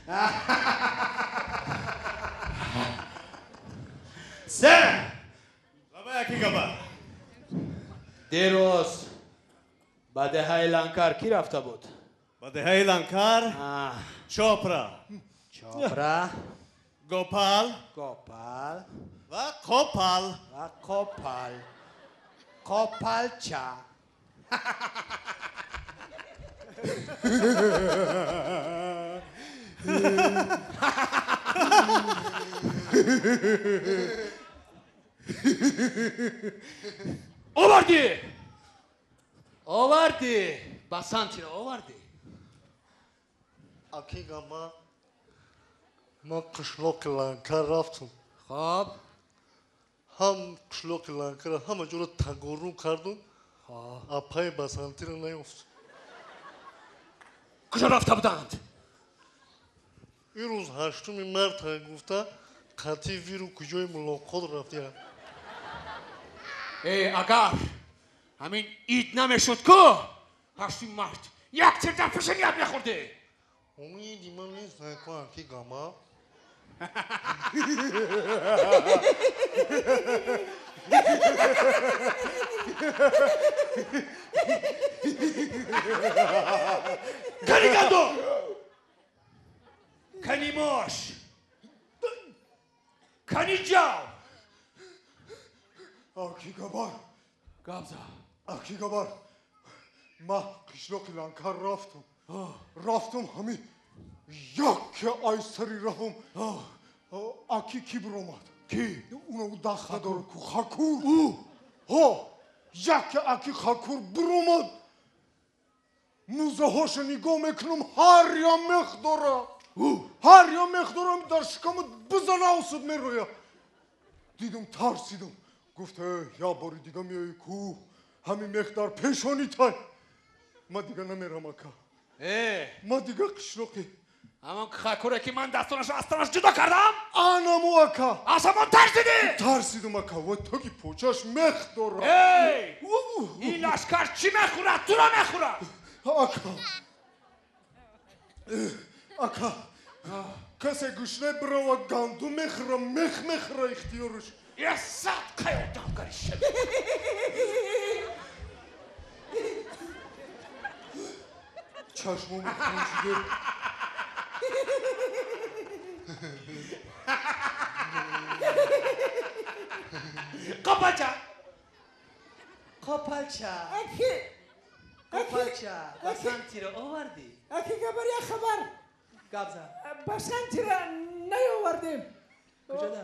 Се! Лабай аки габар. Дирӯз ба деҳаи Ланкар кӣ рафта буд? Ба деҳаи Ланкар? Чопра. Чопра. Гопал. Гопал. Ва Қопал. Ва Қопал. Қопалча. Овардӣ! Овардӣ! Басантиро овардӣ. Аки габа, ман қишлоқи Ланкар рафтум. Хоб. Ҳам қишлоқи Ланкара ҳама ҷоро тагорум кардум. Апаи Басантиро наёфт. Куҷо рафта буданд? Ин рӯз 8 март гуфта қатъи виру куҷои мулоқот рафтия. Э, агар ҳамин ид намешуд ку, 8 март як тир дар пешоният мехӯрдӣ. Умеди ман нест ку аки габа. Кани гандум! Кани мош! Кани ҷав! Аки габар! Габза! Аки габар! Ман қишлоқи Ланкар рафтум. Рафтум ҳами яке ай сари раҳум аки ки биромад. Ки? Уна дахта дора ку Хакур. Ҳо! Яке аки Хакур биромад. Мӯзаҳоша нигоҳ мекунам, ҳар я мех дора. Ҳар я мех дорам дар шикамат бизана осуд мероя. Дидум тарсидум. Гуфт, я бори дига меои ку, ҳамин мех дар пешони тай. Ма дига намерам ака. Э! Ма дига қишлоқи. Ҳамон Хакуре ки ман дастонашро аз танаш ҷудо кардам? Анаму ака. Аз ҳамон тарсидӣ? Тарсидум ака. Ва тоги почаш мех дора. Эй! Ин лашкар чӣ мехӯрад? Туро мехӯрад! Ака. Ака. Касе гушне бирава гандум мехӯра, мех мехӯра ихтиёраш. Я сад қай одам гариша. Чашмом хун шуда. Қопалча! Қопалча! Аки! Қопалча! Басантиро овардӣ? Аки габар, як хабар. Габза. Басантиро наёвардем. Куҷода?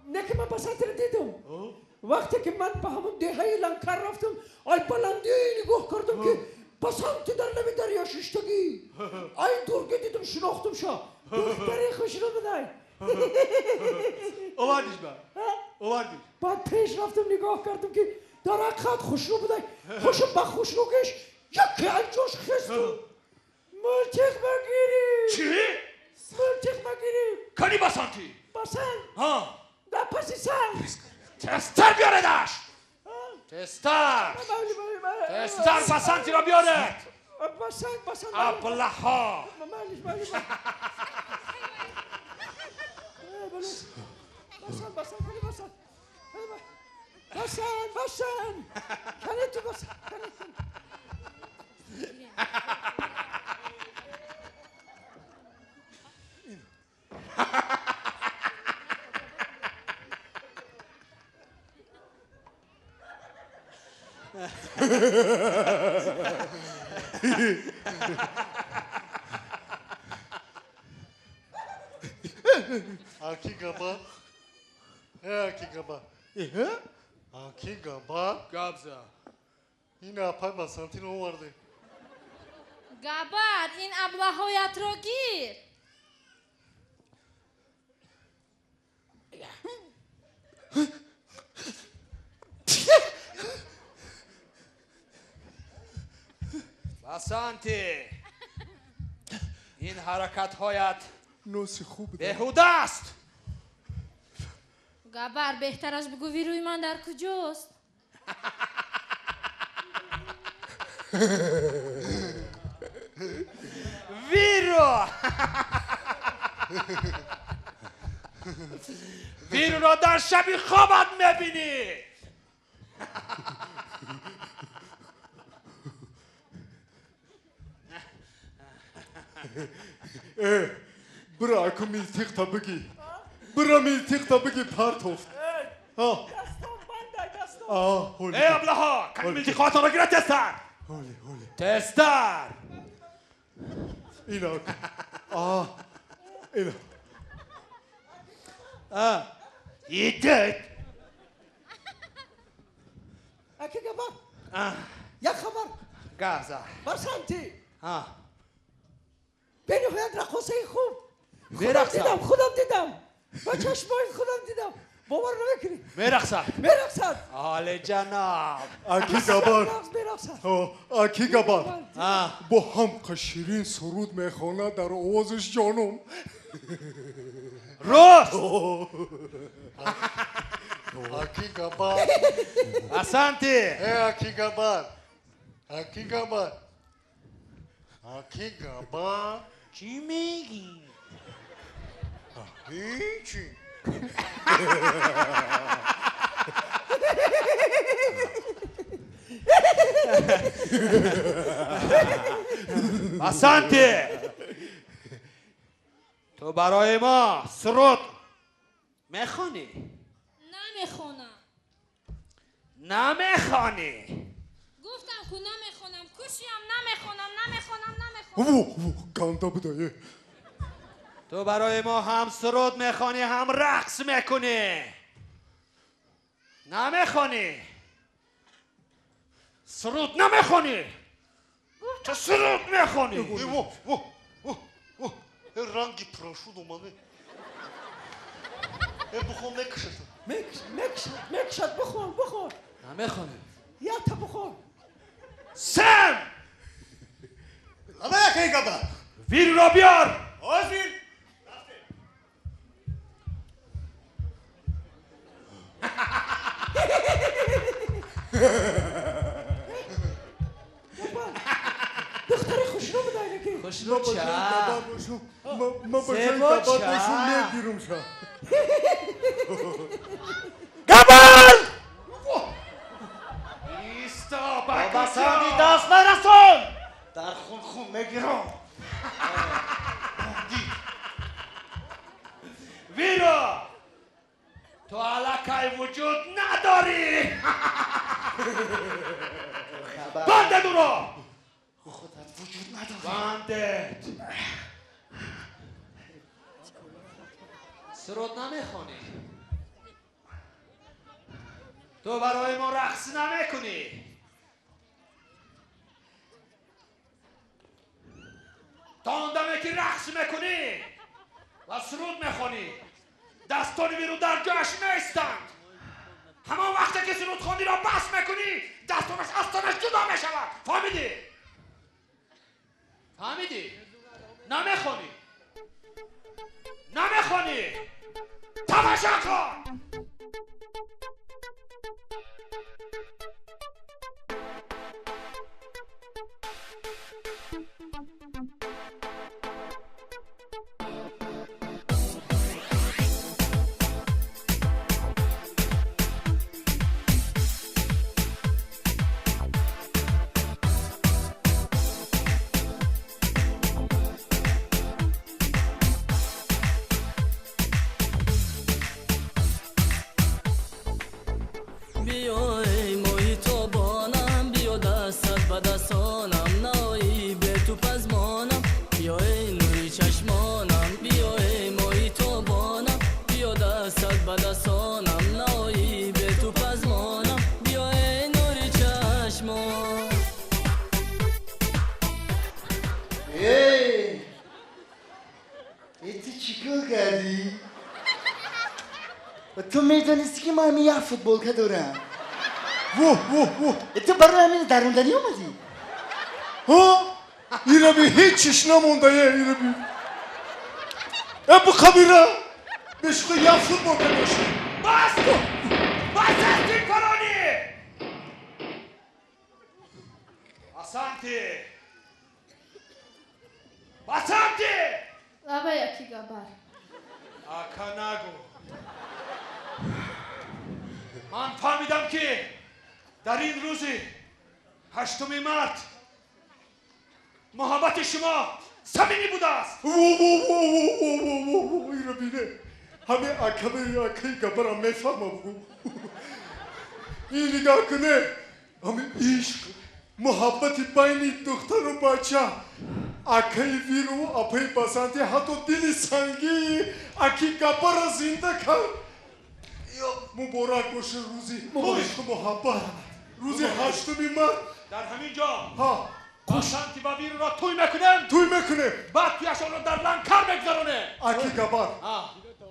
Не ки ман Басантиро дидум. Вақте ки ман ба ҳамон деҳаи Ланкар рафтум, ай баландӣ нигоҳ кардам ки Басанти дар лаби дарё шиштагӣ. Ай дургӣ дидум, шинохтум ша. Духтари хушрӯ будай. Овардиш ба? Овардиш. Баъд пеш рафтум, нигоҳ кардам ки дар ҳақиқат хушрӯ будай. Хушм ба хушрӯгиш яке аз ҷош хестум. Мултиқ багирӣ. Чӣ? Мултиқ багирӣ. Кани Басанти? Басант. Ҳа. Дар паси санг. Тезтар биёредаш! Тезтар! Тезтар Басантиро биёред! Басант, Басант. Аблаҳо! Малиш, малиш. Басант, Басант, кани Басант. Басант, Басант. Кани ту Басант, кани ту. Аки габа. Э, аки габа. Аки габа. Габза. Ин апай Басантиро оварде. Габар, ин аблаҳоятро гир. Басанти! Ин ҳаракатҳоят Носи хуб. беҳуда аст. Габар, беҳтараш бигӯ вирӯи ман дар куҷост? Виро! Вируро дар шаби хобат мебинӣ. Бира аку милтиқта бигӣ. Бира милтиқта бигӣ партофт. Дастон бандай, дастон. Эй аблаҳо, кани милтиқҳоятонро гира тезтар. Тезтар. Ина. Ина. Идет. Аки габар. Як хабар. Газа. Басанти. Бениҳоят раққосаи хуб. Мерақсад. Худам дидам. Ба чашмои худам дидам. Бовар намекунӣ. Мерақсад. Мерақсад. Олӣ ҷаноб. Аки габар. Мерақсад. Аки габар. Бо ҳамқа ширин суруд мехонад дар овозиш ҷонум. Рост. Аки габар. Басанти. Аки габар. Аки габар. Аки габар. Чӣ мегӣ? Ҳечи. Басанти, ту барои мо суруд мехонӣ? Намехонам. Намехонӣ? Гуфтам ку намехонам. Кушиям намехонам, намехонам, намехонам. Ганда будае. Ту барои мо ҳам суруд мехонӣ, ҳам рақс мекунӣ. Намехонӣ? Суруд намехонӣ? Ту суруд мехонӣ? Ранги парашют омаде. Бихон мекушад. Мекушад, бихон, бихон. Намехонӣ? Якта бихон. Сем! Лаба якай габар. Вируро биёр! Ҳозир. Духтари хушрӯ буда ки. Хушрӯ ча? Ма ба ҷои габар бошум мегирум ша. Габар! Исто, ба Басанти даст нарасон! Дар хун хун мегирам. Виро! Ту аллакай вуҷуд надорӣ! Бандед ӯро! Худат вуҷуд надорӣ. Бандед! Суруд намехонӣ? Ту барои мо рақс намекунӣ? То он даме ки рақс мекунӣ ва суруд мехонӣ, дастони виру дар ҷояш меистанд. Ҳамон вақте ки сурудхониро бас мекунӣ, дастонаш аз танаш ҷудо мешавад. Фаҳмидӣ? Фаҳмидӣ? Намехонӣ? Намехонӣ? Тамошо кун! Ту медонисти ки ман ҳамин як футболка дорам. Воҳ, воҳ, воҳ. Ту барои ҳамин дарунданӣ омадӣ? Ҳа? Ираби ҳечиш намондае, ираби. Э, биқабира! Бешуха як футболка дошт. Бас! Бас аз дилпаронӣ! Басанти! Басанти! Лаба яки Габар. Ака нагу. Ман фаҳмидам ки дар ин рӯзи 8 март муҳаббати шумо самимӣ будааст. Во иро бине. Ҳаме акаи акаи Габарам мефаҳмам гу. Ин нигоҳ куне. Ҳами ишқ, муҳаббати байни духтару бача. Акаи Виру, апаи Басанти ҳатто дили сангии аки Габара зинда кард. Муборак боша рӯзи ишқу муҳаббат. Рӯзи 8 март. Дар ҳамин ҷо Басанти ва Вируро тӯй мекунем. Тӯй мекунем. Баъд тӯяшонро дар Ланкар мегузаронем. Аки Габар,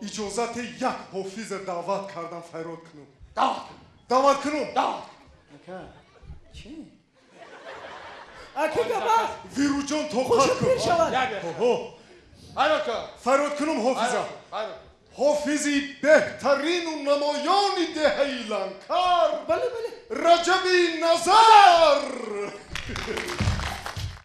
иҷозати як ҳофиза даъват кардам файрод кунум. Даъват кун. Даъват кунум. Даъват. Ака, чӣ? Аки Габар. Вируҷон тоқат кун. Файрод кун. Файрод кунум ҳофиза. Ҳофизи беҳтарину намоёни деҳаи Ланкар. Бале, бале. Раҷаби Назар.